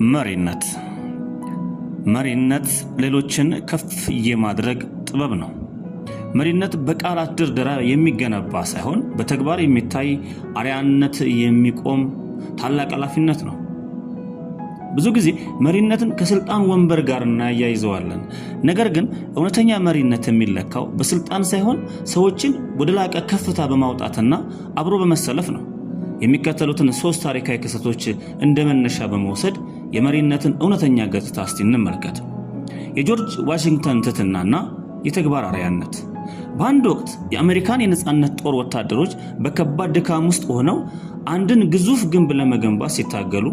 መሪነት። መሪነት ሌሎችን ከፍ የማድረግ ጥበብ ነው። መሪነት በቃላት ድርደራ የሚገነባ ሳይሆን በተግባር የሚታይ፣ አርአያነት የሚቆም ታላቅ ኃላፊነት ነው። ብዙ ጊዜ መሪነትን ከስልጣን ወንበር ጋር እናያይዘዋለን። ነገር ግን እውነተኛ መሪነት የሚለካው በስልጣን ሳይሆን ሰዎችን ወደ ላቀ ከፍታ በማውጣትና አብሮ በመሰለፍ ነው። የሚከተሉትን ሶስት ታሪካዊ ክስተቶች እንደ መነሻ በመውሰድ የመሪነትን እውነተኛ ገጽታ እስቲ እንመልከት። የጆርጅ ዋሽንግተን ትህትናና የተግባር አርአያነት። በአንድ ወቅት የአሜሪካን የነፃነት ጦር ወታደሮች በከባድ ድካም ውስጥ ሆነው አንድን ግዙፍ ግንብ ለመገንባት ሲታገሉ፣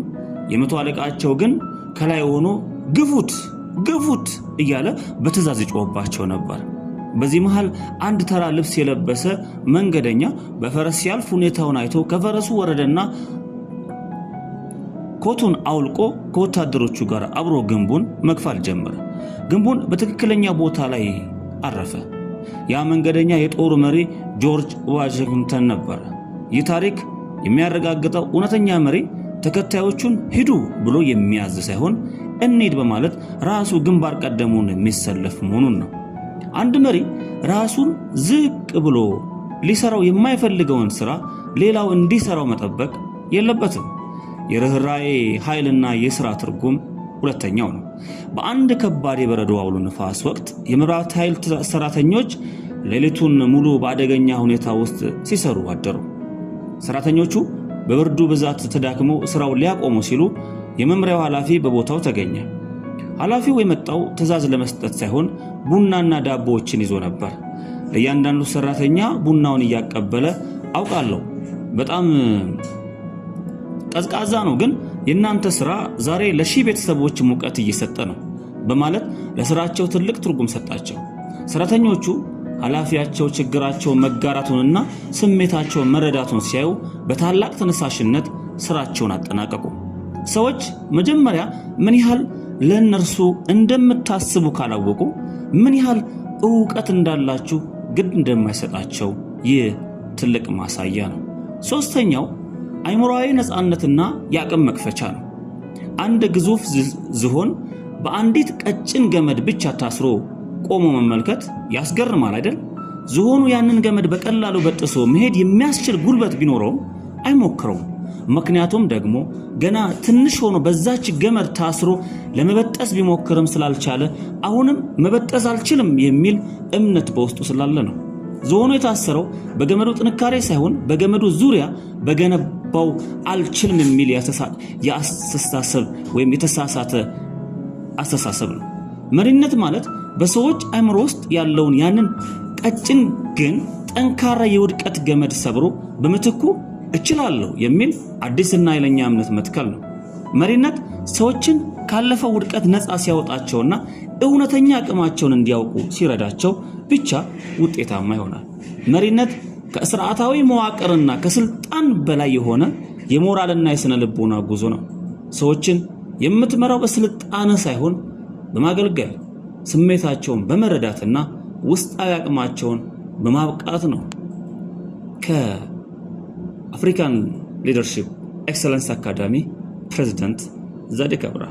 የመቶ አለቃቸው ግን ከላይ ሆኖ "ግፉት፣ ግፉት" እያለ በትዕዛዝ ይጮህባቸው ነበር። በዚህ መሃል አንድ ተራ ልብስ የለበሰ መንገደኛ በፈረስ ሲያልፍ ሁኔታውን አይቶ ከፈረሱ ወረደና ኮቱን አውልቆ ከወታደሮቹ ጋር አብሮ ግንቡን መግፋት ጀመረ። ግንቡን በትክክለኛ ቦታ ላይ አረፈ። ያ መንገደኛ የጦሩ መሪ ጆርጅ ዋሽንግተን ነበር። ይህ ታሪክ የሚያረጋግጠው እውነተኛ መሪ ተከታዮቹን "ሂዱ" ብሎ የሚያዝ ሳይሆን "እንሂድ" በማለት ራሱ ግንባር ቀደሙን የሚሰለፍ መሆኑን ነው። አንድ መሪ ራሱን ዝቅ ብሎ ሊሰራው የማይፈልገውን ስራ ሌላው እንዲሰራው መጠበቅ የለበትም። የርኅራኄ ኃይልና የሥራ ትርጉም ሁለተኛው ነው። በአንድ ከባድ የበረዶ አውሎ ነፋስ ወቅት የመብራት ኃይል ሰራተኞች ሌሊቱን ሙሉ በአደገኛ ሁኔታ ውስጥ ሲሰሩ አደሩ። ሰራተኞቹ በብርዱ ብዛት ተዳክመው ስራውን ሊያቆሙ ሲሉ የመምሪያው ኃላፊ በቦታው ተገኘ። ኃላፊው የመጣው ትዕዛዝ ለመስጠት ሳይሆን ቡናና ዳቦዎችን ይዞ ነበር። ለእያንዳንዱ ሰራተኛ ቡናውን እያቀበለ፣ "አውቃለሁ በጣም ቀዝቃዛ ነው፣ ግን የእናንተ ስራ ዛሬ ለ1000 ቤተሰቦች ሙቀት እየሰጠ ነው" በማለት ለስራቸው ትልቅ ትርጉም ሰጣቸው። ሰራተኞቹ ኃላፊያቸው ችግራቸውን መጋራቱንና ስሜታቸውን መረዳቱን ሲያዩ በታላቅ ተነሳሽነት ስራቸውን አጠናቀቁ። ሰዎች መጀመሪያ ምን ያህል ለእነርሱ እንደምታስቡ ካላወቁ ምን ያህል እውቀት እንዳላችሁ ግድ እንደማይሰጣቸው ይህ ትልቅ ማሳያ ነው። ሶስተኛው አይምሮአዊ ነፃነትና የአቅም መክፈቻ ነው። አንድ ግዙፍ ዝሆን በአንዲት ቀጭን ገመድ ብቻ ታስሮ ቆሞ መመልከት ያስገርማል አይደል? ዝሆኑ ያንን ገመድ በቀላሉ በጥሶ መሄድ የሚያስችል ጉልበት ቢኖረውም አይሞክረውም። ምክንያቱም ደግሞ ገና ትንሽ ሆኖ በዛች ገመድ ታስሮ ለመበጠስ ቢሞክርም ስላልቻለ አሁንም መበጠስ አልችልም የሚል እምነት በውስጡ ስላለ ነው። ዝሆኑ የታሰረው በገመዱ ጥንካሬ ሳይሆን በገመዱ ዙሪያ በገነባው አልችልም የሚል የአስተሳሰብ ወይም የተሳሳተ አስተሳሰብ ነው። መሪነት ማለት በሰዎች አእምሮ ውስጥ ያለውን ያንን ቀጭን ግን ጠንካራ የውድቀት ገመድ ሰብሮ በምትኩ እችላለሁ የሚል አዲስና ኃይለኛ እምነት መትከል ነው። መሪነት ሰዎችን ካለፈው ውድቀት ነፃ ሲያወጣቸውና እውነተኛ አቅማቸውን እንዲያውቁ ሲረዳቸው ብቻ ውጤታማ ይሆናል። መሪነት ከስርዓታዊ መዋቅርና ከስልጣን በላይ የሆነ የሞራልና የስነ ልቦና ጉዞ ነው። ሰዎችን የምትመራው በስልጣን ሳይሆን በማገልገል፣ ስሜታቸውን በመረዳትና ውስጣዊ አቅማቸውን በማብቃት ነው። ከ African Leadership Excellence Academy ፕሬዚደንት ዛዲግ አብርሃ።